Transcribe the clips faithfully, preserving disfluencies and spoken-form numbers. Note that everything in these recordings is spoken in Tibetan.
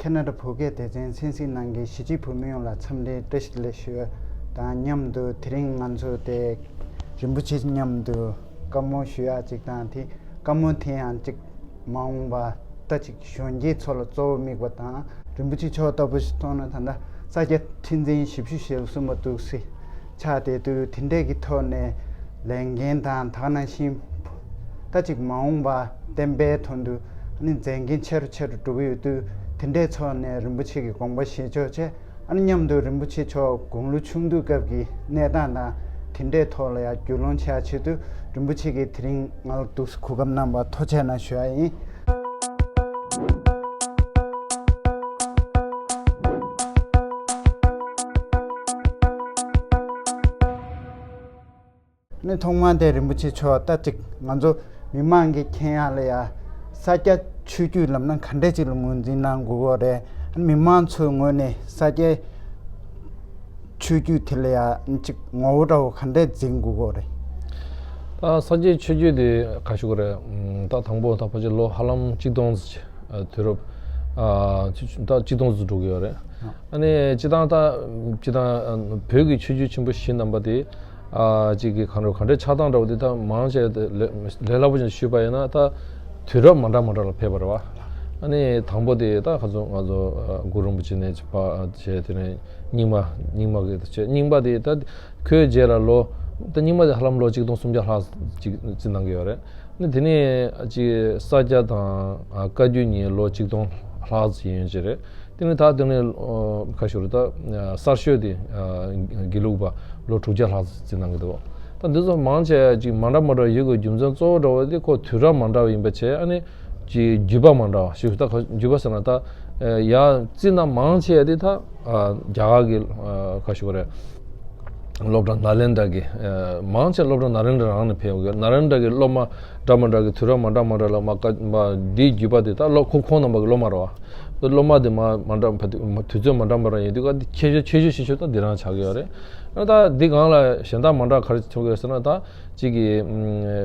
ཁེ་ན་ཌ་བོད་སྐད་སྡེ་ཚན་གསན་གཟིགས་གནང་མཁན་གཞིས་བྱེས་བོད་མི་ཡོངས་ལ་འཚམས་འདྲིའི་བཀྲ་ཤིས་བདེ་ལེགས་ཞུ་བ་དང་མཉམ་དུ། དེ་རིང་ང་ཚོ་དེ་རིན་པོ་ཆེ་མཉམ་དུ་བཀའ་མོལ་ཞུ་ཡག་ཅིག་དང་། དེ་བཀའ་མོལ་དེ་ཡང་ཅིག་མ་འོངས་པ་ད་ཅིག་གཞོན་སྐྱེས་ཚོ་ལ་གཙོ་བོ་དམིགས་པ་དང་། རིན་པོ་ཆེ་མཆོག་ལྟ་བུ་ཞིག་མཐོང་ན། ད་ལྟ་ས་སྐྱ་ཁྲི་འཛིན་བཞི་བཅུ་ཞེ་གསུམ་པ་འདུག་སེ་ཆགས་བསྡད་དུས། དེ་འདྲས་ཀྱི་ཐོག་ནས་ལས་འགན་དང་། ད་ག་ནང་བཞིན་ད་ཅིག་མ་འོངས་པ་བསྟན་པའི་དོན་དུ་ཨ་ནི་མཛད་འགན་ཆེ་རུ་ཆེ་རུ་འགྲོ་གི་ཡོད་དུས། དེ་འདྲའི་ཐོག་ནས་རིན་པོ་ཆེ་གི་དགོངས་པ་བཞེས་ཕྱོགས་བྱས། ཨ་ནི་མཉམ་དུ་རིན་པོ་ཆེ་མཆོག་དགུང་ལོ་ཆུང་དུས་སྐབས་ཀྱི་གནས་སྟངས་དང་དེ་འདྲའི་ཐོག་ལ་ཡང་རྒྱུས་ལོན་བྱེད་ཡག་ཆེད་དུ། རིན་པོ་ཆེ་གིས་དེ་རིང་ང་ལ་འདུག་སེ་གོ་སྐབས་གནང་བར་ཐུགས་རྗེ་གནང་ཞུ་ཡག་ཡིན། ནི་ཐོག་མར་དེ་རིན་པོ་ཆེ་མཆོག་ད་ཅིག་ང་ཚོ་མི་མང་གིས་མཁྱེན་ཡག་ལ་ཡ། ས་སྐྱ་ཆོས་བརྒྱུད་ལབ་ན་ག་འདྲས་ཅིག་ལ་ངོས་འཛིན་གནང་དགོས་ཀྱི་རེད། མི་མང་ཚོའི་ངོས་ནས་ས་སྐྱ་ཆོས་བརྒྱུད་དེ་ལ་ཡ་ཅིག་ངོ་བོ་འདྲ་བོ་ག་འདྲས་འཛིན་དགོས་ཀྱི་རེད། ད་ས་སྐྱ་ཆོས་བརྒྱུད་དེ་ག་ཞུ་དགོས་རེད། ད་དང་པོ་ད་ཕལ་ཆེར་ལོ་ཧ་ལམ་གཅིག་སྟོང་ཙམ་ཅིག་ཨ། དུས་རབས། ཨ། ད་གཅིག་སྟོང་ཙམ་འགྲོ་གི་ཡོད་རེད། ཨ་ནི་སྤྱིར་བཏང་ད་སྤྱིར་བཏང་ཨ། བོད་ཀྱི་ཆོས་བརྒྱུད་ཆེན་པོ་བཞི་རྣམ་པ་དེ། ཨ། གཅིག་གི་གང་རུང་ག་འདྲའི་ཆགས་སྟངས་འདྲ་བོ་དེ། ད་མང་ཆེ་ལས་ལས་སླ་པོ་ཅན་ཞུས་པ་ཡིན་ན། ད་དུས་རབས་མ་འདྲ་མ་འདྲ་ལ་ཕེབས་པ་རེད་བ། ཨ་ནི་དང་པོ་དེ་ད་ཁ་སང་ང་ཚོ་ཨ། གུ་རུ་རིན་པོ་ཆེ་ནས་ཕར་བྱས། དེ་ནས་རྙིང་མ། རྙིང་མ་གི་བྱས། རྙིང་མ་དེ་ད་ཁོའི་རྗེས་ལ་ལོ། ད་རྙིང་མ་དེ་ཧ་ལམ་ལོ་གཅིག་སྟོང་སུམ་བརྒྱ་ལྷག་ཅིག་རྩིས་གནང་གི་ཡོད་རེད། ནི་དེ་ནས་ཅིག་ས་སྐྱ་དང་བཀའ་བརྒྱུད་གཉིས་ལོ་གཅིག་སྟོང་ལྷག་ཙམ་ཡིན་ཡོད་ཀྱི་རེད། དེ་ནས་ད་དེ་ནས་ཨ། ཁ་ཤོར་ད་གསར་ཤོས་དེ་ཨ། དགེ་ལུགས་པ་ལོ་དྲུག་བརྒྱ་ལྷག་ཙམ་རྩིས་གནང་གི་འདུག་ད་འདི་ཚོ་མང་ཆེ་ཅིག་མ་འདྲ་མ་འདྲ་ཡོད་དགོས་རྒྱུ་མཚན་གཙོ་བོ་འདྲ་བོ་དེ་ཁོ་དུས་རབས་མ་འདྲ་བ་ཡིན་པ་བྱས། ཨ་ནི་ཅིག་བརྒྱུད་པ་མ་འདྲ་བ་ཞིག་ད་ཁ་བརྒྱུད་པ་ཟེར་ན་ད་ཡ་རྩིས་ན་མང་ཆེ་དེ་ད་རྒྱ་གར་གྱི་ཁ་ཤོར་རེད། སློབ་གྲྭ་ནཱ་ལེནྡྲ་གི། ཨ། མང་ཆེ་སློབ་གྲྭ་ནཱ་ལེནྡྲ་རང་ནས་ཕེབས་ཡོད། ནཱ་ལེནྡྲ་གི་སློབ་མ་འདྲ་མ་འདྲ་གི་དུས་རབས་མ་འདྲ་མ་འདྲ་ལ་མ་ཀ་མ་འདིའི་བརྒྱུད་པ་དེ་ད་སློབ་ཁོ་ཁོང་རྣམ་པ་གི་སློབ་མ་རེད་བ། སློབ་མ་དེ་མ་མ་འདྲ་བ་དུས་ཚོད་མ་འདྲ་མ་འདྲ་ཡིན་དུས་ཀ་དེ་ཁྱད་ཆོས་ཆེ་ཤོས་ཆེ་ཤོས་ད་འདི་རང་ཆགས་ཀྱི་ཡོད་རེད། ཨ། ད་འདི་སྒང་ལ་གཞན་དག་མ་འདྲ་ག་རེ་ཐུག་ཡོད་ཟེར་ན། ད་གཅིག་གི་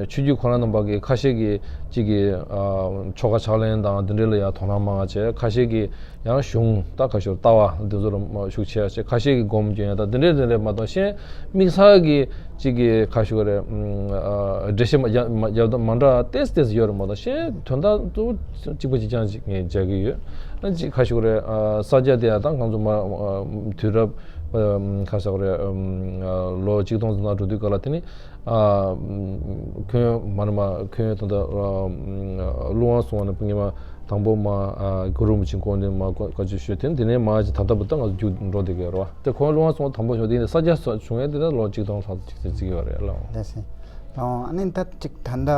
ཆོས་བརྒྱུད་ཁོ་རང་རྣམ་པ་གི་ཁ་ཤས་ཀྱི་གཅིག་གི་ཨ། ཆོ་ག་ཕྱག་ལེན་དང་འདི་འདྲ་ལ་ཡང་དོ་སྣང་མང་བ་བྱས། ཁ་ཤས་ཀྱི་ཡང་གཞུང་ད་ཁ་ཤོར་ལྟ་བ་འདི་ཚོ་ལ་མ་ཤུགས་ཆེ་བ་བྱས། ཁ་ཤས་ཀྱི་སྒོམ་སྐྱོན་ཡང་ད་འདི་འདྲས་འདི་འདྲས་མ་གཏོགས། གཞན་དམིགས་བསལ་གྱི་གཅིག་གི་ཁ་ཤོར་རེད། ཨ། འགྲེལ་བཤད་མ་ཡ་མ་ཡ་ད་མ་འདྲ་ཏོག་ཙམ་ཏོག་ཙམ་ཡོད་རེད་མ་གཏོགས། གཞན་དོན་དག་ཏུ་གཅིག་པ་གཅིག་རྐྱང་ཅིག་ངས་མཇལ་གྱི་ཡོད། ཨ། གཅིག་ཁ་ཤོར་རེད། ཨ། ས་སྐྱ་དེ་ཡང་ད་ང་ཚོ་མ་དུས་རབས་ཁ་ཤོར་རེད། ལོ་གཅིག་སྟོང་ཙམ་ནང་འགྲོ་དུས་ག་ལ། དེ་ནི། ཨ། ཁོང་མ་ནི་མ་ཁོང་ད་ལྟ་ཨ། ཀླུ་དབང་སོང་བ་ནས་སྔོན་མ་དང་པོ་མ། ཨ། གུ་རུ་རིན་པོ་ཆེ་དགོངས་དོན་མ་བཀའ་བཀའ་ཆོས་ཞུས། དེ་དེ་ནས་མ་ཅིག་ད་ལྟ་བར་ད་ང་ཚོ་རྒྱུགས་འགྲོ་བསྡད་ཀྱི་ཡོད་རེད་བ། དེ་ཁོང་ཀླུ་དབང་སོང་བ་དང་པོ་བྱུང་། དེ་ནས་ས་སྐྱ་བྱུང་ཡས་དེ་ད་ལོ་གཅིག་སྟོང་ལྷག་ཙམ་ཅིག་ཙམ་ཅིག་ཡོད་རེད་ལགས། ལགས་སེ། ཨ་ནི་ད་ཅིག་ད་ལྟ་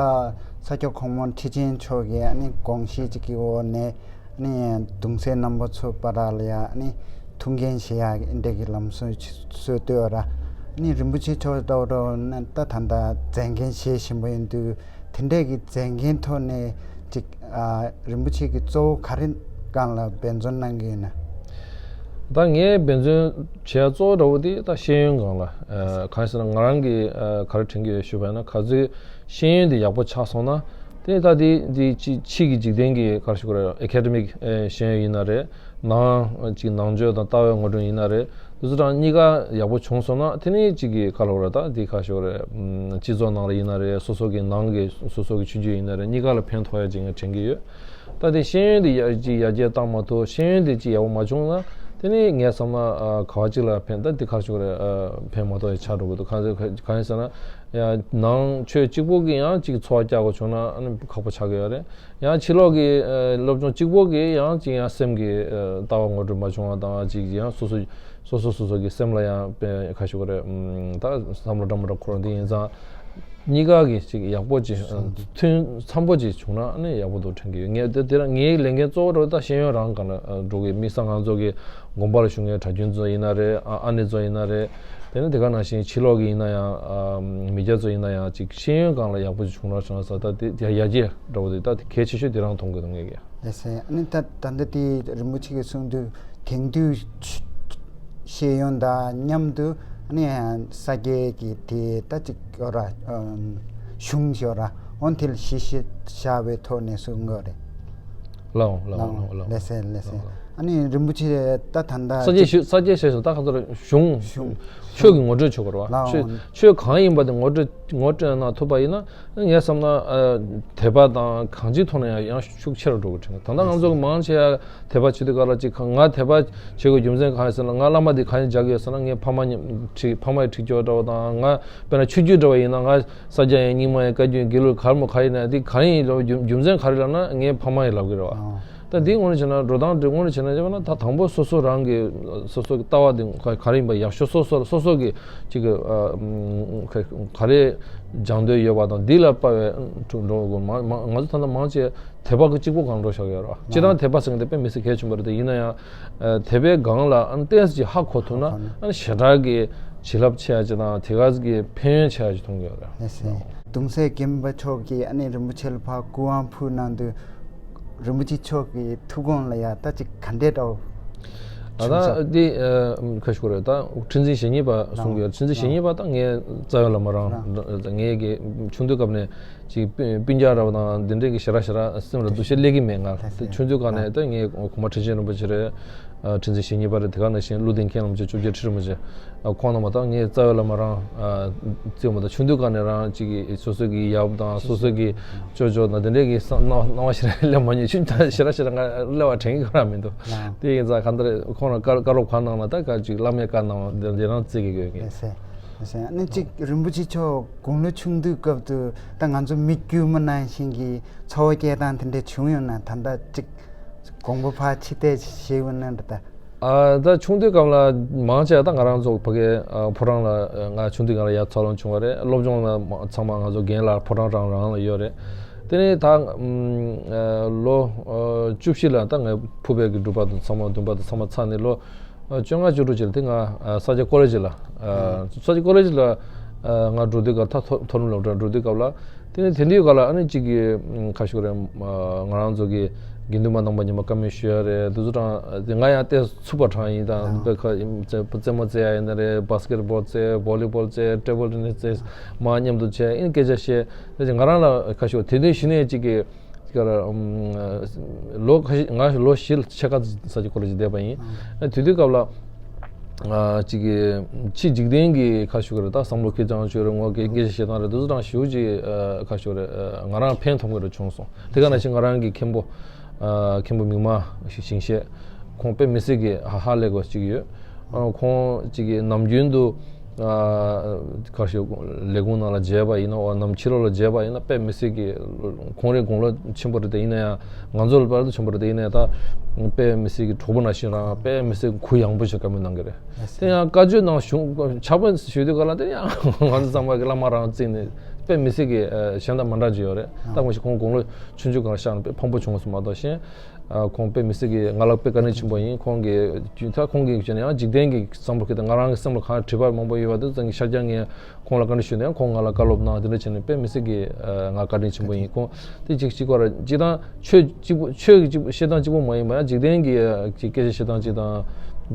ས་སྐྱ་གོང་མ་ཁྲི་ཆེན་མཆོག་གིས་ཨ་ནི་དགོངས་བཞེད་ཅིག་གི་འོག་ནས། ནི་གདུང་སྲས་རྣམ་པ་ཚོ་བར་ལ་ཡ་ནི་ཐུགས་འགན་བཞེས་ཡག་འདྲ་གི་ལམ་སྲོལ་ཅིག་སྲོལ་བཏོད་ར། ནི་རིན་པོ་ཆེ་མཆོག་འདྲ་བོ་འདྲ་བོ་ནི་ད་ད་ལྟ་མཛད་འགན་བཞེས་བཞིན་པ་ཡིན་དུས། དེ་འདྲས་ཀྱི་མཛད་འགན་ཐོག་ནས་ཅིག་ཨ། རིན་པོ་ཆེ་གིས་གཙོ་བོ་ག་རེ་སྒང་ལ་འབད་བརྩོན་གནང་གི་ཡོད་ན། ད་ངས་འབད་བརྩོན་བྱས་གཙོ་བོ་འདྲ་བོ་དེ་ད་ཤེས་ཡོན་སྒང་ལ། ཨ། གང་ཡིན་ཟེར་ན་ང་རང་གིས་ཨ། ག་རེ་དྲན་གྱི་ཡོད་ཞུས་པ་ཡིན་ན། ག་ཚོད་ཤེས་ཡོན་དེ་ཡག་པོ་ཆགས་སོང་ན། དེ་ནས་ད་དེ་དེ་ཕྱི་ཕྱི་གི་འཇིག་རྟེན་གྱི་ག་རེ་ཞུ་དགོས་རེད། ཨེ་ཀ་ཌེ་མིག་ཨེ་ཤེས་ཡོན་ཡིན་ན་རེད། ནང་གཅིག་ནང་ཆོས་དང་ལྟ་བའི་ངོ་སྤྲོད་ཡིན་ན་རེད། དེ་ཚོ་གྲངས་གཉིས་ཀ་ཡག་པོ་བྱུང་སོང་ན། དེ་ནས་གཅིག་གི་ག་རེ་ལབ་དགོས་རེད། ད་དེ་ག་རེ་ཞུ་དགོས་རེད། ཨམ། སྤྱི་ཚོགས་ནང་ལ་ཡིན་ན་རེད། སོ་སོ་གི་ནང་གི་སོ་སོ་གི་ཆོས་བརྒྱུད་ཡིན་ན་རེད། གཉིས་ཀ་ལ་ཕན་ཐོགས་ཡ་ཅིག་ངས་དྲན་གྱི་ཡོད། ད་དེ་ཤེས་ཡོན་དེ་ཡར་ཅིག་ཡར་རྒྱས་བཏང་མ་ཐུབ། ཤེས་ཡོན་དེ་ཅིག་ཡག་པོ་མ་བྱུང་ན། དེ་ནས་ངས་བསམ་ན་ཨ། ག་བ་ཅིག་ལ་ཕན། ད་དེ་ག་རེ་ཞུ་དགོས་རེད། ཨ། ཕན་མ་ཐོགས་ཡ་ཆགས་འགྲོ་གི་འདུག་གང་ཟེར་གང་ཡིན་ཟེར་ན། ཡང་ནང་ཆོས་གཅིག་པོ་གིས་ཡང་ཅིག་འཚོ་བ་བསྐྱལ་དགོས་བྱུང་ན་ཨ་ནི་ཁག་པོ་ཆགས་ཀྱི་ཡོད་རེད། ཡང་ཕྱི་ལོགས་ཀྱི་ཨ། སློབ་སྦྱོང་གཅིག་པོ་གིས་ཡང་ཅིག་ཡང་སེམས་ཀྱི་ཨ། ལྟ་བ་ངོ་སྤྲོད་མ་བྱུང་བ་དང་། ཅིག་ཡང་སོ་སོ་སོ་སོ་སོ་སོ་གི་སེམས་ལ་ཡང་དཔེ་ག་རེ་ཞུ་དགོས་རེད། ཨམ། ད་བསམ་བློ་འདྲ་མི་འདྲ་འཁོར། འདི་ཡིན་ཙང་གཉིས་ཀ་གི་ཅིག་ཡག་པོ་ཅིག་ཨ། མཐུན་འཚམ་པོ་ཅིག་བྱུང་ན་ཨ་ནི་ཡག་པོ་འདུག་དྲན་གྱི་ཡོད། ངས་དེ་དེ་རང་ངའི་ལས་འགན་གཙོ་བོ་འདྲ་བོ་ད་ཤེས་ཡོན་རང་སྒང་ལ་ཨ། འགྲོ་གི། དམིགས་བསལ་ང་ཚོ་གི་དགོན་པ་ལ་བཞུགས་མཁན་གྲྭ་རྒྱུན་ཚོ་ཡིན་ན་རེད། ཨ། ཨ་ནེ་ཚོ་ཡིན་ན་རེད། དེ་ནས་དེ་ག་ནང་བཞིན་ཕྱི་ལོགས་ཀྱི་ཡིན་ན་ཡང་། ཨ། མི་སྐྱ་ཚོ་ཡིན་ན་ཡང་ཅིག་ཤེས་ཡོན་སྒང་ལ་ཡག་པོ་ཅིག་བྱུང་ན་བྱུང་ན་ཟེར། ད་དེ་དེ་ཡར་རྒྱས་འདྲ་བོ་དེ་ད་དེ་གལ་ཆེ་ཤོས་དེ་རང་མཐོང་གི་འདུག་ངས་ཀྱང་། ལགས་སེ། ཨ་ནི་ད་ད་ལྟ་དེ་རིན་པོ་ཆེ་གིས་གསུངས་དུས། དེང་དུས་ཤེས་ཡོན་དང་མཉམ་དུ་ཨ་ནི་ས་སྐྱའི་གི་དེ་ད་ཅིག་ཡོད་ར། ཨམ། གཞུང་ཡོད་ར། འོ་དེ་ལ་གཞི་བཞག་པའི་ཐོག་ནས་གསུང་གི་རེད། ལགས་འོང་ལགས་འོང་ལགས་འོང་ལགས་འོང་། ལགས་སེ། ལགས་སེ། ལགས་འོང་ལགས་འོང་། ཨ་ནི་རིན་པོ་ཆེ་ད་ད་ལྟ་ས་སྐྱའི་ཅིག་ཞུ་ས་སྐྱའི་ཞེས་སུ་ད་ག་ཚོད་གཞུང་གཞུང་ཆོས་ཀྱི་ངོ་སྤྲོད་བྱེད་དགོས་རེད་བ། ལའོ། ཆོས་ཆོས་གང་ཡིན་པ་དེ་ངོ་སྤྲོད་ངོ་སྤྲོད་གནང་ཐུབ་པ་ཡིན་ན་ངས་བསམ་ན་ཨ་དད་པ་དང་གང་ཅིའི་ཐོག་ནས་ཡང་ཡང་ཤུགས་ཆེ་རུ་འགྲོ་གི་དྲན་གི། ད་ལྟ་ང་ཚོ་གི་མང་ཆེ་བ་དད་པ་བྱེད་དུས་སྐབས་ལ་ཅིག་ང་དད་པ་བྱེད་དགོས་རྒྱུ་མཚན་གང་ཡིན་ཟེར་ན། ང་བླ་མ་འདི་གང་ཡིན་སྦྱར་གི་ཡོད་ཟེར་ན། ངའི་ཕ་མ་མཉམ་ཁྲིད་ཕ་མ་ཡི་ཁྲིད་སྐྱོར་འདྲ་བ་དང་། ང་དཔེར་ན་ཆོས་བརྒྱུད་འདྲ་བ་ཡིན་ན་ང་ས་སྐྱ་ཡིན་རྙིང་མ་ཡིན་བཀའ་བརྒྱུད་ཡིན་དགེ་ལུགས་ག་རེ་མོ་ག་ཡིན་ན་འདི་གང་ཡིན་ལབ་རྒྱུ་རྒྱུ་མཚན་ག་རེ་ལབ་ན་ངའི་ཕ་མ་ཡིས་ལབ་གི་རེད་བ། ཨོ། ད་འདི་དངོས་གནས་བྱས་ན་འགྲོ་སྟངས་འདི་དངོས་གནས་བྱས་ན་བྱས་པ་ན་ད་དང་པོ་སོ་སོ་རང་གི་སོ་སོ་གི་ལྟ་བ་འདི་ག་ག་རེ་ཡིན་པ་ཡག་ཤོས་སོ་སོ་སོ་སོ་གི་ཅིག་གི་ཨ་ག་ག་རེ་སྦྱང་འདོད་ཡོད་པ་དང་འདི་ལ་དཔག་པའི་འགྲོ་དགོས། མ་མ་ང་ཚོ་ད་ལྟ་མང་ཆེ་དད་པ་གི་གཅིག་པོ་སྒང་འགྲོ་བཞག་ཡོད་རེད་བ། སྤྱིར་བཏང་དད་པ་ཟེར་མཁན་དེ་དཔེ་མི་སྲིད་གལ་ཆེན་པོ་རེད་དེ། ཡིན་ན་ཡང་ཨ་དད་པའི་སྒང་ལ་ཨ་ནི་ཏོག་ཙམ་ཅིག་ཧ་གོ་ཐུབ་ན་ཨ་ནི་ཞེ་དྲག་གི་བྱིན་རླབས་ཆེ་ཡ་ཅིག་དང་དེ་ག་གི་ཕན་ཡོན་ཆེ་ཡ་ཅིག་མཐོང་གི་ཡོད་རེད། ལགས་སོ། གདུང་སྲས་མགོན་པོ་མཆོག་གིས་ཨ་ནི་རིན་པོ་ཆེ་ལ་ཕར་སྐུ་དབང་ཕུལ་གནང་དུས་རིན་པོ་ཆེ་མཆོག་གི་ཐུགས་དགོངས་ལ་ཡ་ད་ཅིག་ག་འདྲས་འདྲ་བོ། ད་ད་འདི་ཁ་ཤོར་རེད། ད་ཁྲི་འཛིན་ཞེ་གཉིས་པ་གསུང་གི་ཡོད། ཁྲི་འཛིན་ཞེ་གཉིས་པ་ད་ངའི་རྩ་བའི་བླ་མ་རང་། ངའི་གི་ཆུང་དུས་སྐབས་ནས་ཅིག་སྤུན་སྤུན་ཀྱག་འདྲ་བ་དང་འདི་འདྲས་ཀྱི་ཞེ་དྲག་ཞེ་དྲག་སེམས་ལ་འདུ་ཤེས་སླེབས་ཀྱི་མེད། ང་ད་ཆུང་དུས་སྐབས་ནས་ད་ངའི་གོང་མ་ཁྲི་ཆེན་རིན་པོ་ཆེ་རེད། ཁྲི་འཛིན་ཞེ་གཉིས་པ་རེད། དེ་ག་ནང་བཞིན་ཀླུ་ལྡིང་མཁན་རིན་པོ་ཆེ་བཅོ་བརྒྱད་ཁྲི་རིན་པོ་ཆེ། ཁོང་རྣམ་པ་དང་ངའི་རྩ་བའི་བླ་མ་རང་བརྩིས་པ་དང་། ཆུང་དུས་སྐབས་ནས་རང་ཅིག་གི་སོ་སོ་གི་ཡབ་དང་སོ་སོ་གི་ཅོ་ཅོ་དང་དེ་འདྲས་ཀྱི་སྣང་སྣང་བ་ཞེ་དྲག་སླེབས་མ་མྱོང་། ཆུང་དུས་ཞེ་དྲག་ཞེ་དྲག་ང་སླེབས་པ་དྲན་གྱི་རང་མི་འདུག། དེ་ཡིན་ཙང་གང་ལྟར་ཁོང་རང་བཀའ་བཀའ་སློབ་གང་གནང་ན་ད་ག་ཅིག་བླ་མའི་བཀའ་གནང་བ་འདི་འདི་རང་བརྩི་གི་ཡོད་ཀྱི། ལགས་སེ། ལགས་སེ། ཨ་ནི་ཅིག་རིན་པོ་ཆེ་མཆོག་དགུང་ལོ་ཆུང་དུས་སྐབས་དུ་ད་ང་ཚོ་མི་དཀྱུས་མ་ནང་བཞིན་གྱི་འཚོ་བ་སྐྱེལ་སྟངས་དེ་འདྲས་བྱུང་ཡོད་ན། ད་ལྟ་ཅིག་དགོངས་པ་ཕར་ཕྱི་བལྟས་བྱས་ཡོད་ན་འདྲ་ད། ཨ་ད་ཆུང་དུས་སྐབས་ལ་མང་ཆེ་ད་ང་རང་ཚོ་ཕ་གི་ཨ་ཕོ་བྲང་ལ་ང་ཆུང་དུས་སྒང་ལ་ཡར་འཚར་ལོངས་བྱུང་བ་རེད། སློབ་སྦྱོང་ལ་མ་ཚང་མ་ང་ཚོ་རྒན་ལགས་ཕོ་བྲང་རང་རང་ལ་ཡོད་རེད། དེ་ནས་ད་ཨ་ལོ་ཨ་བཅུ་བཞི་ལ་ད་ངའི་ཕུར་པའི་གི་འབྲུག་པ་དང་ཚང་མ་བདུན་པ་དང་ཚང་མ་ཚར་ནས་ལོ་ཨ་བཅོ་ལྔ་བཅུ་དྲུག་ཅིག་ལ་དེ་ང་ཨ་ས་སྐྱ་ཀོ་ལེ་ཇི་ལ་ཨ་ས་སྐྱ་ཀོ་ལེ་ཇི་ལ་ཨ་ང་འགྲོ་དུས་སྐབས་ད་མཐོ་མཐོ་རིམ་སློབ་གྲྭ་འགྲོ་དུས་སྐབས་ལ། དེ་ནས་དེ་དུས་སྐབས་ལ་ཨ་ནི་གཅིག་གི་ཁ་ཤོར་རེད། ང་རང་ཚོ་གི་དགེ་འདུན་པ་ནང་པ་ཉི་མ་བཀའ་མོལ་ཞུ་ཡ་རེད། དེ་ཚོ་དང་དེ་ང་ཡང་ཏོག་ཙམ་ཚུགས་པ་དྲག་ཡིན། དང་དཔེ་ཁ་རྩེད་མོ་རྩེ་ཡ་ཡིན་ན་རེད། བྷ་སི་ཀེ་ཊི་བྷོལ་རྩེ། བྷོ་ལི་བྷོལ་རྩེ། ཊེ་བལ་ཊེ་ནི་སི་རྩེ། མ་མཉམ་དུ་བྱས་ཨིན་སྐད་ཆ་བཤད། དེ་ང་རང་ལ་ཁ་ཤོར་དེ་དུས་གཞི་ནས་གཅིག་གི་ལོ་ཁ་ཤས་ང་ལོ་བཞི་ལ་ཕྱེད་ཀ་ས་སྐྱ་ཀོ་ལེ་ཇི་བསྡད་པ་ཡིན། དེ་དུས་སྐབས་ལ་ཨ་གཅིག་གི་ཕྱི་འཇིག་རྟེན་གྱི་ཁ་ཤོར་རེད། ད་བསམ་བློ་ཁེར་རྐྱང་ཤོར་རེད། ངོ་སྐད་སྐད་ཆ་བཤད་སྟངས་རེད། དེ་ཚོ་དང་ཞེ་པོ་ཅིག་ཁ་ཤོར་རེད། ང་རང་ཕན་ཐོགས་ཀྱི་རེད་བྱུང་སོང་། དེ་ག་ནང་བཞིན་ང་རང་གི་མཁན་པོ་ཨ་མཁན་པོ་མིག་དམར་ཞིང་གཤེགས་ཁོང་དཔེ་མི་སྲིད་ཀྱི་ཧ་ཧ་ལས་དགོས་ཅིག་ཡོད། ཨ་ཁོང་གཅིག་གི་ནམ་རྒྱུན་དུ་ཨ་ག་ཞིག་ལས་ཁུངས་ནང་ལ་མཇལ་བ་ཡིན་ན་འོ་ནམ་ཕྱི་ལོགས་ལ་མཇལ་བ་ཡིན་ན་དཔེ་མི་སྲིད་ཀྱི་ཁོང་རང་དགུང་ལོ་ཆེན་པོ་རེད་དེ། ཡིན་ན་ཡང་ང་ཚོ་ལ་བར་དུ་ཆེན་པོ་རེད་དེ། ཡིན་ན་ཡང་ད་དཔེ་མི་སྲིད་ཀྱི་གྲོགས་པོ་ནང་བཞིན་རང་དཔེ་མི་སྲིད་གུ་ཡངས་པོ་ཞིག་བཀའ་མོལ་གནང་གི་རེད། དེ་ཡང་བཀའ་ཆོས་ནང་གཞུང་ཕྱག་དཔེ་ཞུ་དུས་ག་ལ་དེ་ཡང་ང་ཚོ་ཚང་མ་གི་བླ་མ་རང་བརྩིས་ནས་དཔེ་མི་སྲིད་ཀྱི་གཞན་དང་མ་འདྲ་ཅིག་ཡོད་རེད། ད་ངོ་ཤེས་ཁོང་དགུང་ལོ་ཆུང་ཆུང་སྒང་ལ་གཤེགས་ནས་དཔེ་ཕངས་པོ་བྱུང་སོང་མ་གཏོགས་གཞན། ཨ་ཁོང་དཔེ་མི་སྲིད་ཀྱི་ང་ལ་དཔེ་བཀའ་དྲིན་ཆེན་པོ་ཡིན། ཁོང་གིས་ད་ཁོང་གིས་བྱས་ན་ཡང་འཇིག་རྟེན་གྱི་བསམ་བློ་ཁེལ་ཏེ་ང་རང་གི་སེམས་ལ་གང་དྲི་བ་མང་པོ་ཡོད་པ་དེ་ཚང་གི་ཤར་རྒྱག་ངས་ཁོང་ལ་བཀའ་དྲིན་ཞུས་ནས་ཡང་ཁོང་ང་ལ་བཀའ་སློབ་གནང་། དེ་འདྲ་བྱས་ནས་དཔེ་མི་སྲིད་ཀྱི་ཨ་ང་བཀའ་དྲིན་ཆེན་པོ་ཡིན། ཁོང་དེ་གཅིག་གཅིག་པ་ར་སྤྱིར་བཏང་ཆོས་གཅིག་པུ་ཆོས་ཀྱི་གཅིག་པུ་བཤད་སྟངས་གཅིག་པུ་མ་ཡིན་པ་ཡང་འཇིག་རྟེན་གྱི་ཅིག་སྐད་ཆ་བཤད་སྟངས་གཅིག་དང་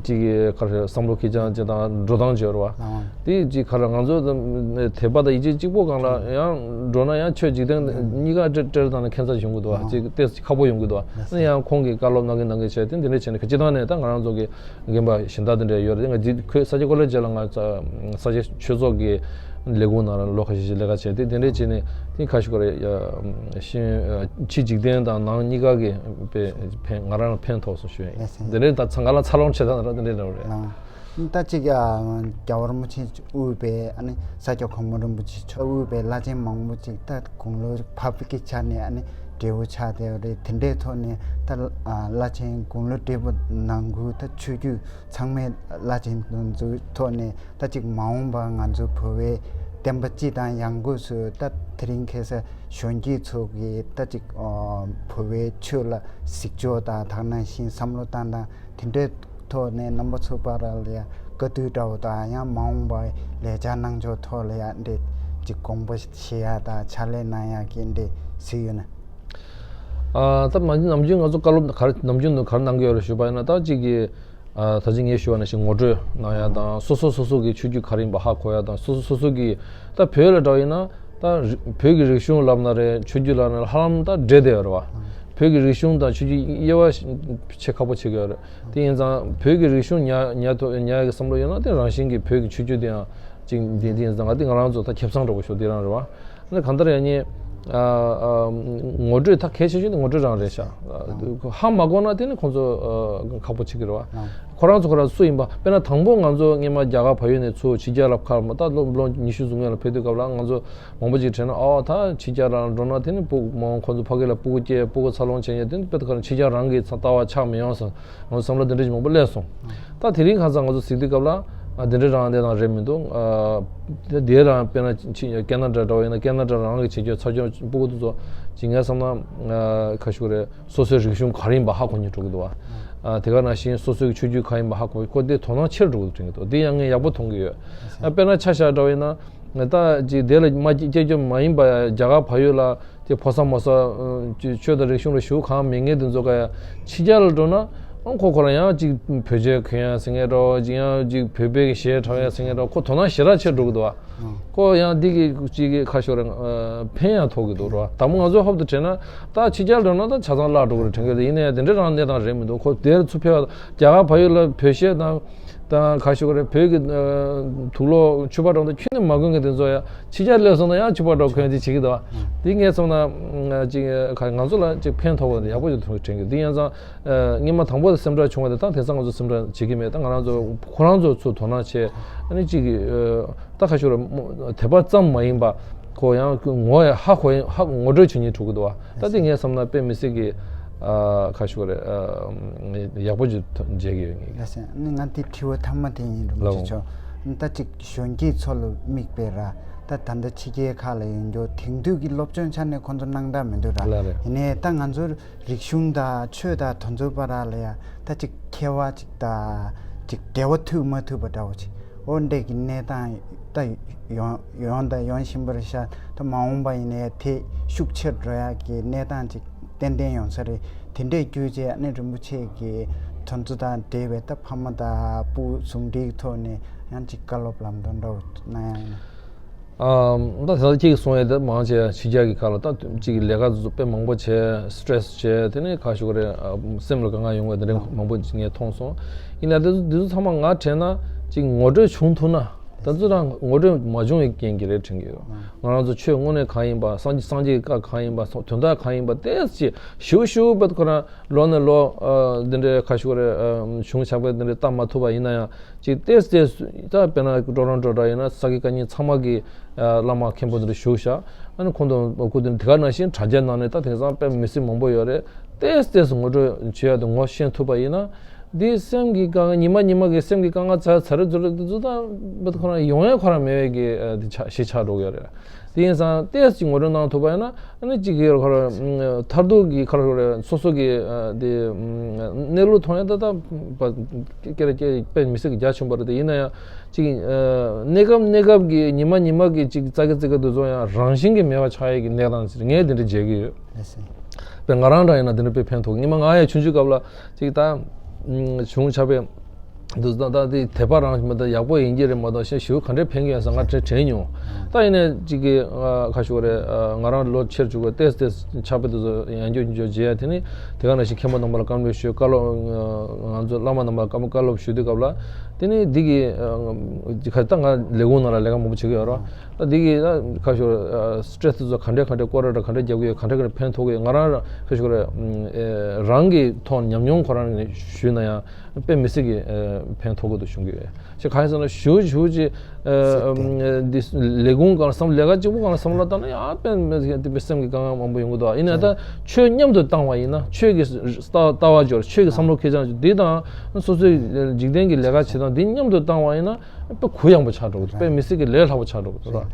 ཅིག་གི་ག་རེ་བསམ་བློ་ཁེལ་རྐྱང་གཅིག་དང་འགྲོ་སྟངས་གཅིག་ཡོད་རེད་བ། དེ་གཅིག་ག་རེ་ང་ཚོ་དད་པ་དང་ཡིད་ཆེས་གཅིག་པོ་སྒང་ལ་ཡང་འགྲོ་ན་ཡང་ཆོས་འཇིག་རྟེན་གཉིས་ཀ་བྲལ་བྲལ་བཏང་ན་ཁྱད་མཚར་ཡོང་གི་འདུག་བ། ཅིག་ཏོག་ཙམ་ཁག་པོ་ཡོང་གི་འདུག་བ། ཨ་ནི་ཡང་ཁོང་གིས་བཀའ་སློབ་གནང་གིན་གནང་གིན་བྱས་ཏེ་འདི་འདྲ་བྱས་ནས་སྤྱིར་བཏང་ནས་ད་ང་རང་ཚོ་གི་རྒན་པ་གཞན་དག་དེ་འདྲ་ཡོད་རེད། ང་འདི་ཁོས་ས་སྐྱ་ཀོ་ལེ་ཇི་ལ་ང་ཚ་ས་སྐྱ་ཆོས་ཚོགས་ཀྱི་ལས་ཁུངས་ནང་ལ་ལོ་ཁ་ཤས་ཤིག་ལས་ཀ་བྱས་ཏེ་དེ་འདྲ་བྱས་ནས་དེ་ཁ་ཤས་ཀ་རེད་ཡ། ཤིང་ཕྱི་འཇིག་རྟེན་དང་ནང་གཉིས་ཀ་གི་དཔེ་ཕན་ང་རང་ལ་ཕན་ཐོགས་སོང་ཞུ་ཡིན། དེ་འདྲ་ད་ཚང་ག་ལ་འཚར་ལོངས་བྱེད་སྟངས་ར་དེ་འདྲ་འདྲ་བ་རེད། ད་ཅིག་ཨ་རྒྱལ་བ་རིན་པོ་ཆེ་དབུས་པའི་ཨ་ནི་ས་སྐྱ་གོང་མ་རིན་པོ་ཆེ་མཆོག་དབུས་པའི་བླ་ཆེན་མང་པོ་ཅིག་ད་དགུང་ལོ་བབས་པའི་ཆ་ནས་ཨ་ནི་བགྲེས་པོ་ཆགས་བསྡད་པ་རེད། དེ་འདྲའི་ཐོག་ནས་ད་ཨ་བླ་ཆེན་དགུང་ལོ་བགྲེས་པོ་ནང་ཁུལ་ད་ཆོས་བརྒྱུད་ཚང་མའི་བླ་ཆེན་དེ་ཚོའི་ཐོག་ནས་ད་ཅིག་མ་འོངས་པ་ང་ཚོ་བོད་པའི་བསྟན་པ་སྤྱི་དང་ཡང་སྒོས་སུ་ད་དེ་རིང་ཁ་སང་གཞོན་སྐྱེས་ཚོ་གིས་ད་ཅིག་ཨ་བོད་པའི་ཆོས་ལ་གཟིགས་ཕྱོགས་དང་དེ་ནང་བཞིན་བསམ་བློ་བཏང་སྟངས་དེ་འདྲའི་ཐོག་ནས་རྣམ་པ་ཚོ་བར་ལ་ཡང་བཀའ་བསྡུར་འདྲ་བོ་དང་ཡང་མ་འོངས་པར་ལས་འཆར་གནང་ཕྱོགས་ཐོག་ལ་ཡང་འདྲི་ཅིག་དགོངས་པ་བཞེས་ཡ་དང་ཕྱག་ལས་གནང་ཡ་གི་འདྲི་གཟིགས་ཡོད་ན། ཨ་ད་མ་ནམ་རྒྱུན་ང་ཚོ་བཀའ་སློབ་ག་རེ་ནམ་རྒྱུན་དུ་ག་རེ་གནང་གི་ཡོད་རེད་ཞུས་པ་ཡིན་ན། ད་ཅིག་གི་ཨ་ད་ཅིག་ངས་ཞུས་པ་ནང་བཞིན་ངོ་སྤྲོད་གནང་ཡ་དང་སོ་སོ་སོ་སོ་གི་ཆོས་བརྒྱུད་ག་རེ་ཡིན་པ་ཧ་གོ་ཡ་དང་སོ་སོ་སོ་སོ་གི་ད་བོད་ལ་འདྲ་བ་ཡིན་ན་ད་རི་བོད་ཀྱི་རིག་གཞུང་ལབ་ན་རེད། ཆོས་བརྒྱུད་ལབ་ན་རེད། ཧ་ལམ་ད་འདྲེས་བསྡད་ཡོད་རེད་བ། བོད་ཀྱི་རིག་གཞུང་དང་ཆོས་བརྒྱུད་དབྱེ་བ་ཕྱེ་ཁག་པོ་ཕྱེ་གི་ཡོད་རེད། དེ་ཡིན་ཙང་བོད་ཀྱི་རིག་གཞུང་ཉར་ཉར་ཐུབ་ཉར་ཡག་གི་བསམ་བློ་ཡོད་ན་དེ་རང་བཞིན་གྱིས་བོད་ཀྱི་ཆོས་བརྒྱུད་དེ་ཡང་ཅིག་འདི་འདི་ཡིན་ཙང་ང་དེ་ང་རང་ཚོ་ད་ཁེ་བཟང་འདྲ་པོ་ཞིག་དེ་རང་རེད་བ། ཨ་ནི་གང་ལྟར་ཡང་ཉེ་ཨ་ཨ་ངོ་སྤྲོད་ད་གལ་ཆེ་ཤོས་དེ་ངོ་སྤྲོད་རང་རེད་ཤག་ཧ་མ་གོ་ན་དེ་ནི་ཁོང་ཚོ་ཨ་ཁག་པོ་བྱེད་ཀྱི་རེད་བ། ཁོ་རང་ཚོ་ཁོ་རང་སུ་ཡིན་པ། དཔེར་ན་དང་པོ་ང་ཚོ་སྔོན་མ་རྒྱ་གར་བལ་ཡུལ་ནས་ཚུར་ཕྱི་རྒྱལ་ལ་ཁར་མ་ད་ལོ་ལོ་ཉི་ཤུ་ཙམ་སྔོན་ལ་ཕེབས་དུས་སྐབས་ལ་ང་ཚོ་མང་པོ་ཅིག་དྲན་ན། ཨོ་ད་ཕྱི་རྒྱལ་ལ་འགྲོ་ན་དེ་ནི་སྤུ་མང་ཁོང་ཚོ་ཕ་གི་ལ་སྤུ་གུ་སྐྱེས་སྤུ་གུ་འཚར་ལོངས་བྱེད་མཁན་དེ་ནི་དཔེ་ཁོ་རང་ཕྱི་རྒྱལ་རང་གི་ལྟ་བ་ཆགས་མི་ཡོང་ཟེར་ང་ཚོ་བསམ་བློ་དེ་འདྲ་ཞིག་མང་པོ་སླེབས་སོང་། ད་དེ་རིང་ཁ་སང་ང་ཚོ་གཟིགས་དུས་སྐབས་ལ་ཨ་དེ་འདྲ་རང་དེ་དང་རེད་མི་འདུག་ཨ་དེ་དེ་རང་དཔེར་ན་ཕྱི་ཁེ་ན་ཌ་འདྲ་བ་ཡིན་ན་ཁེ་ན་ཌ་རང་གི་བྱེད་སྤྱོད་འཚར་ལོངས་སྤུ་གུ་དེ་ཚོ་ཅིག་ངས་བསམ་ན་ཨ་ཁ་ཤུག་རེད། སོ་སོའི་རིག་གཞུང་ག་རེ་ཡིན་པ་ཧ་གོ་སྙིང་འདོད་ཀྱི་འདུག་བ། ཨ་དེ་ག་ནང་བཞིན་སོ་སོའི་ཆོས་བརྒྱུད་ག་ཡིན་པ་ཧ་གོ་ཁོ་དེ་དོ་སྣང་ཆེར་འགྲོ་གི་འདུག་དྲན་གྱི་འདུག་དེ་ཡང་ངས་ཡག་པོ་མཐོང་གི་ཡོད། ཨ་དཔེར་ན་ཆ་བཞག་འདྲ་བ་ཡིན་ན་ད་ཅིག་དེ་ལ་མ་སྐྱེས་སྐྱེས་སྐྱོ་མ་ཡིན་པ་རྒྱ་གར་བལ་ཡུལ་ལ་དེ་ཕོ་གསར་མོ་གསར་ཆོས་དང་རིག་གཞུང་ལ་ཞུགས་གང་མེད་མཁན་དེ་ཚོ་ག་ཡ་ཕྱི་རྒྱལ་ལ་འགྲོ་ན་ཨང་ཁོ་ཁོ་རང་ཡང་ཅིག་བོད་ཆས་གོན་ཡ་ཟེར་མཁན་འདྲ་བོ་ཅིག་ཡང་ཅིག་བོད་པའི་གཞས་འཁྲབ་ཡ་ཟེར་མཁན་འདྲ་བོ་ཁོ་དོ་སྣང་ཞེ་དྲག་ཆེར་འགྲོ་གི་འདུག་བ། ཁོ་ཡང་འདི་གི་ཅིག་གི་ཁ་ཤོར་ཕན་ཡང་ཐོགས་ཀྱི་འདུག་ར། དང་པོ་ང་ཚོའི་ཧོབ་ཏུ་དྲན་ན་ད་ཕྱི་རྒྱལ་འགྲོ་ན་ད་ཆ་ཚང་བརླག་འགྲོ་གི་རེད་དྲན་གྱི་རེད། ཡིན་ན་ཡང་དེ་འདྲ་རང་གནས་སྟངས་རེད་མི་འདུག་ཁོ་དེར་ཚུར་ཕེབས་རྒྱ་གར་བལ་ཡུལ་ལ་བོད་གཞས་དང་དང་ཁ་ཤོར་རེད་བོད་ཀྱི་དུག་ལོག་ཕྱུ་པ་འགྲོ་ད་ཁྱོན་ནས་མ་གོན་གི་དེ་ཚོ་ཡང་ཕྱི་རྒྱལ་སླེབས་སོང་ན་ཡང་ཕྱུ་པ་འགྲོ་གོན་ཅིག་བྱེད་ཀྱི་འདུག་བ། དེ་ངས་སོང་ན་ཅིག་ང་ཚོ་ལ་ཅིག་ཕན་ཐོགས་པ་ཡག་པོ་ཅིག་ཐོགས་དྲན་གྱི་འདུག་ཡིན་ཙང་སྔོན་མ་དང་པོ་སེམས་ཁྲལ་བྱུང་བ་དེ་ད་དེང་སང་ང་ཚོ་སེམས་ཁྲལ་བྱེད་ཀྱི་མེད། ད་ང་རང་ཚོ་ཁོ་རང་ཚོ་ཚུར་དོ་སྣང་བྱས་ཨ་ནི་ཅིག་ད་ཁ་ཤོར་དད་པ་ཙམ་མ་ཡིན་པ་ཁོ་ཡང་ངོ་ཡ་ཧ་གོ་ཡིན་ཧ་ངོ་སྤྲོད་བྱེད་སྙིང་འདོད་ཀྱི་འདུག་བ། ད་དེ་ངས་བསམ་ན་དཔེ་མི་སྲིད་ཀྱི་ཁ་ཤོར་ཡག་པོ་ཅིག་མཇལ་གྱི་ཡོད་ངེས། ལགས་སོ། ཨ་ནི་ང་དེ་དྲི་བ་མཐའ་མ་དེ་ཡིན་རུང་ལགས་ཅི་ཆོག་ད་ཅིག་གཞོན་སྐྱེས་ཚོ་ལ་དམིགས་པའི་ར་ད་ད་ལྟ་ཕྱི་རྒྱལ་ཁག་ལ་ཡོད་རྒྱུ་དེང་དུས་ཀྱི་སློབ་སྦྱོང་ཆ་ནས་ཁོང་ཚོ་གནང་དག་མི་འདུག་ར། ལགས་རེད། ཡིན་ནའི་ད་ང་ཚོ་རིག་གཞུང་དང་ཆོས་དང་དེ་ཚོའི་བར་ལ་ཡ་ད་ཅིག་ཁྱད་པར་ཅིག་དང་ཅིག་འབྲེལ་བ་མཐུད་མ་ཐུབ་པ་འདྲ་བོ་ཅིག་འོ་འདྲས་ཀྱི་གནས་སྟངས་ད་ཡོང་ཡོང་དང་ཡོང་བཞིན་པ་རེད་ཤག་ད་མ་འོངས་པ་ཡིན་ནའི་དེ་ཤུགས་ཆེར་འགྲོ་ཡག་གི་གནས་སྟངས་ཅིག་ཏན་ཏན་ཡོང་ས་རེད། དེ་འདྲས་བརྒྱུད་བྱས་ཨ་ནི་རིན་པོ་ཆེ་གི་དོན་ཚོ་དང་འབྲེལ་བའི་ད་ཕ་མ་དང་སྤུ་གུ་ཟུང་འབྲེལ་གྱི་ཐོག་ནས་ཡང་ཅིག་བཀའ་སློབ་ལམ་སྟོན་འདྲ་བོ་གནང་ཡག་ཡིན་ན། ཨམ། ད་ད་ལྟ་ཁྱེད་ཀྱིས་གསུངས་ཡ་དེ་མང་ཆེ་ཕྱི་རྒྱལ་གྱི་ཁ་ལ་ད་ཅིག་ལས་ཀ་དེ་ཚོ་དཔེ་མང་པོ་བྱས་སི་ཊེ་རེ་སི་བྱས་དེ་ནས་ཁ་ཤུག་རེ་སེམས་ལ་དཀའ་ངལ་ཡོང་བ་དེ་འདྲ་མང་པོ་ངས་མཐོང་སོང་། ཡིན་ན་དེ་ཚོ་དེ་ཚོ་ཚང་མ་ང་དྲན་ན་ཅིག་ངོ་སྤྲོད་བྱུང་ཐུབ་ན་ད་ཚོ་རང་ངོ་སྤྲོད་མ་བྱུང་བའི་རྐྱེན་གྱིས་རེད་དྲན་གྱི་ཡོད། ང་རང་ཚོ་ཆོས་དངོས་གནས་གང་ཡིན་པ་སངས་རྒྱས་སངས་རྒྱས་ཀྱི་བཀའ་གང་ཡིན་པ་དོན་དག་གང་ཡིན་པ་ཏོག་ཙམ་ཞིབ་ཞིབ་པ་ཁོ་རང་ལོ་ནས་ལོ་འདི་འདྲའི་ཁ་ཤུག་རེ་བྱུང་ཆགས་པ་འདི་འདྲའི་ལྟ་མ་ཐུབ་པ་ཡིན་ན་ཡང་། ཅིག་ཏོག་ཙམ་ད་དཔེར་ན་ཀྲོ་རོན་ཀྲོ་འདྲ་ཡིན་ན་ས་དགེ་བཀའ་རྙིང་ཚང་མ་གི་བླ་མ་མཁན་པོ་འདི་འདྲ་བཞུགས་ཤག་ཨ་ནི་ཁོང་དང་སྐུ་མདུན་དེ་ག་ནང་བཞིན་དྲ་རྒྱ་ནང་ནས་ད་དེང་སང་དཔེ་མི་སྲིད་མང་པོ་ཡོད་རེད། ཏོག་ཙམ་ངོ་སྤྲོད་བྱེད་ཡ་དེ་ངོ་ཤེས་ཐུབ་པ་ཡིན་ན་འདི་སེམས་ཀྱི་དཀའ་ངལ་ཉི་མ་ཉི་མ་གི་སེམས་ཀྱི་དཀའ་ངལ་ཚ་ཚ་རེ་ཚུ་རེ་དེ་ཚོ་ད་ཁོ་རང་ཡོང་ཡ་ཁོ་རང་མེད་པའི་གི་དེ་ཆགས་གཞི་ཆགས་འགྲོ་གི་ཡོད་རེད། དེ་ཡིན་ཙང་ཏོག་ཙམ་ངོ་སྤྲོད་གནང་ཐུབ་པ་ཡིན་ན། ཨ་ནི་གཅིག་གིས་ཁོ་རང་མཐར་ཐུག་གི་ཁ་རོག་རེ་སོ་སོ་གི་དེ་གནས་ལུགས་མཐོང་ཡ་ད་ད་སྐད་རེ་སྐད་དཔེ་མི་སྲིད་ཀྱི་རྒྱ་ཆེན་པོ་རེད། དེ་ཡིན་ན་ཡང་གཅིག་གནས་སྐབས་གནས་སྐབས་ཀྱི་ཉི་མ་ཉི་མ་གི་གཅིག་ཙག་གི་ཙིག་གི་དུས་ཚོད་ཡང་རང་བཞིན་གྱིས་མེད་པ་ཆགས་ཡས་ཀྱི་གནས་སྟངས་ཅིག་ངས་དེ་འདྲ་མཇལ་གྱི་ཡོད། དཔེ་ང་རང་འདྲ་ཡིན་ན་དེ་འདྲ་དཔེ་ཕན་ཐོགས། ཉི་མ་ང་ཡང་ཆུང་ཆུང་སྐབས་ལ་གཅིག་ད་བྱུང་ཆགས་པའི། འདུག་ད་ད་དེ་དད་པ་རང་མི་ད་ཡག་པོ་ཡིན་གྱི་རེད་མ་གཏོགས་ཞེ་ཞུ་ག་འདྲས་ཕན་གྱི་ཡོད་ཟེར་ང་དྲན་དྲན་མྱོང་། ད་ཡིན་ནའི་གཅིག་གི་ཁ་ཤུག་རེད། ང་རང་ལོ་ཆེར་བཅུག་པ་ཏེས་ཏེས་ཆགས་པ་དེ་ཚོ་ཡང་འཇོག་འཇོག་བྱེད་ཡ་དེ་ནི་དེ་ག་ནང་བཞིན་མཁན་པོ་རྣམ་པ་ལ་བཀའ་སློབ་ཞུ་བཀའ་སློབ་ང་ཚོ་བླ་མ་རྣམ་པ་ལ་བཀའ་སློབ་ཞུ་དུས་སྐབས་ལ་དེ་ནི་འདི་གི་ཁ་ད་ང་ལས་ཁུངས་ནང་ལ་ལས་ཀ་མང་པོ་བྱེད་ཀྱི་ཡོད་རོགས། ད་འདི་གི་ད་ཁ་ཤུག་སི་ཊེ་རེ་སི་དེ་ཚོ་ག་འདྲས་ག་འདྲས་སྐོར་ར་ག་འདྲས་རྒྱབ་ཀྱི་ཡོད་ག་འདྲས་ག་འདྲས་ཕན་ཐོགས་ཀྱི་ཡོད་ང་རང་ཁ་ཤུག་རེད་རང་གི་ཐོག་ཉམས་མྱོང་ཁོ་རང་ནས་ཞུས་ན་ཡང་། དཔེ་མི་སྲིད་ཀྱི་ཕན་ཐོགས་ཀྱི་འདུག་གསུང་གི་ཡོད། ཞེས་གང་ཡིན་ཟེར་ན་ཞུ་ཞུ་ཅི་འདི་ལས་ཁུངས་གང་བསམ་ལས་ཀ་གཅིག་པུ་གང་བསམ་བློ་བཏང་ན་ཡང་དཔེ་མི་སྲིད་ཀྱི་སེམས་ཀྱི་དཀའ་ངལ་མང་པོ་ཡོང་གི་འདུག་ཡིན་ནའི་ད་ཆོས་མཉམ་དུ་བཏང་བ་ཡིན་ན་ཆོས་ཀྱི་ལྟ་བ་སྦྱོར་ཆོས་ཀྱི་བསམ་བློ་ཁེར་རྐྱང་འདི་དང་སོ་སོའི་འཇིག་རྟེན་གྱི་ལས་ཀ་བྱེད་སྟངས་འདི་མཉམ་དུ་བཏང་བ་ཡིན་ན། དཔེ་གུ་ཡངས་པོ་ཆགས་འགྲོ་གི་འདུག་དཔེ་མི་སྲིད་ཀྱི་ལས་སླ་པོ་ཆགས་འགྲོ་གི་འདུག་ར།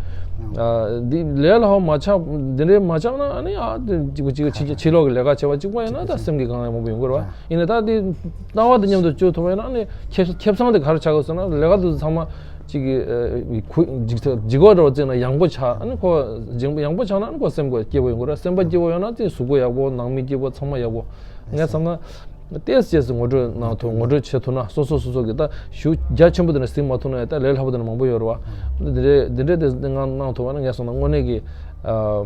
འདི་ལས་སླ་པོ་མ་ཆགས་འདི་འདྲའི་མ་ཆགས་ན་ཨ་ནི་ཨ་འདི་གཅིག་པ་གཅིག་པ་ཕྱི་ཕྱི་ལོགས་ཀྱི་ལས་ཀ་བྱེད་པ་གཅིག་པ་ཡིན་ན་ད་སེམས་ཀྱི་དཀའ་ངལ་མང་པོ་ཡོང་གི་རེད་བ། ཡིན་ནའི་ད་འདི་ལྟ་བ་དང་མཉམ་དུ་བཅུག་ཐུབ་པ་ཡིན་ན་ཨ་ནི་ཁེ་ཁེ་བཟང་དེ་ག་རེ་ཆགས་དགོས་ཟེར་ན་ལས་ཀ་དེ་ཚོ་ཚང་མ་གཅིག་གི་ཁུ་འཇིག་འཇིག་པ་འདྲ་བོ་བརྩིས་ན་ཡངས་པོ་ཆགས་ཨ་ནི་ཁོ་འཇིག་ཡངས་པོ་ཆགས་ན་ཨ་ནི་ཁོ་སེམས་ཁོ་སྐྱིད་པོ་ཡོང་གི་རེད། སེམས་པ་སྐྱིད་པོ་ཡོང་ན་དེ་གཟུགས་པོ་ཡག་པོ་ནང་མི་སྐྱིད་པོ་ཚང་མ་ཡག་པོ། ངས་བསམ་ན། ཏོག་ཙམ་ཅིག་ངོ་སྤྲོད་གནང་ཐུབ་ངོ་སྤྲོད་བྱེད་ཐུབ་ན་སོ་སོ་སོ་སོ་གི་ད་ཞུ་རྒྱ་ཆེན་པོ་དེ་ནས་ཟིན་མ་ཐུབ་ན་ཡང་ད་ལས་སླ་པོ་དེ་ནས་མང་པོ་ཡོད་རེད་བ། འདི་འདྲའི་འདི་འདྲའི་དེ་ང་གནང་ཐུབ་པ་ན་ངས་བསམ་ན་དངོས་གནས་ཀྱི་ ཨ་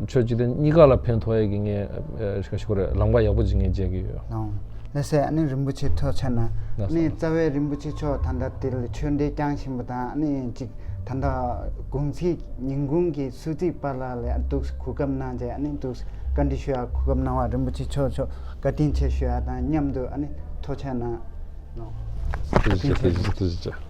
ཆོས་འཇིག་རྟེན་གཉིས་ཀ་ལ་ཕན་ཐོགས་ཡས་ཀྱི་ངས་ཨ་ཞིག་ཞིག་རེད། ལམ་ཁ་ཡག་པོ་ཅིག་ངས་མཇལ་གྱི་ཡོད། ལགས་སོ། ཨ་ནི་རིན་པོ་ཆེ་ཐུགས་རྗེ་གནང་། ལགས་སོ། ཨ་ནི་རྩ་བའི་རིན་པོ་ཆེ་མཆོག་ད་ལྟ་དེ་ལ་ཆོས་འབྲེལ་བསྐྱངས་བཞིན་པ་དང་། ཨ་ནི་ཅིག་ད་ལྟ་གུང་ཚིགས་ཉིན་གུང་གི་གསོལ་ཚིགས་པ་ལ་ལས་འདུག་གོ་སྐབས་གནང་བྱས། ཨ་ནི་འདུག་བཀའ་འདྲི་ཞུ་ཡ་གོ་སྐབས་གནང་བ་རིན་པོ་ཆེ་མཆོག་མཆོག་བཀའ་དྲིན་ཆེ་ཞུ་ཡ་དང་མཉམ་དུ། ཨ་ནི་ཐུགས་རྗེ་གནང་། ལགས་སོ། བཀའ་དྲིན་ཆེ། ཐུགས་རྗེ་ཆེ། ཐུགས་རྗེ་ཆེ།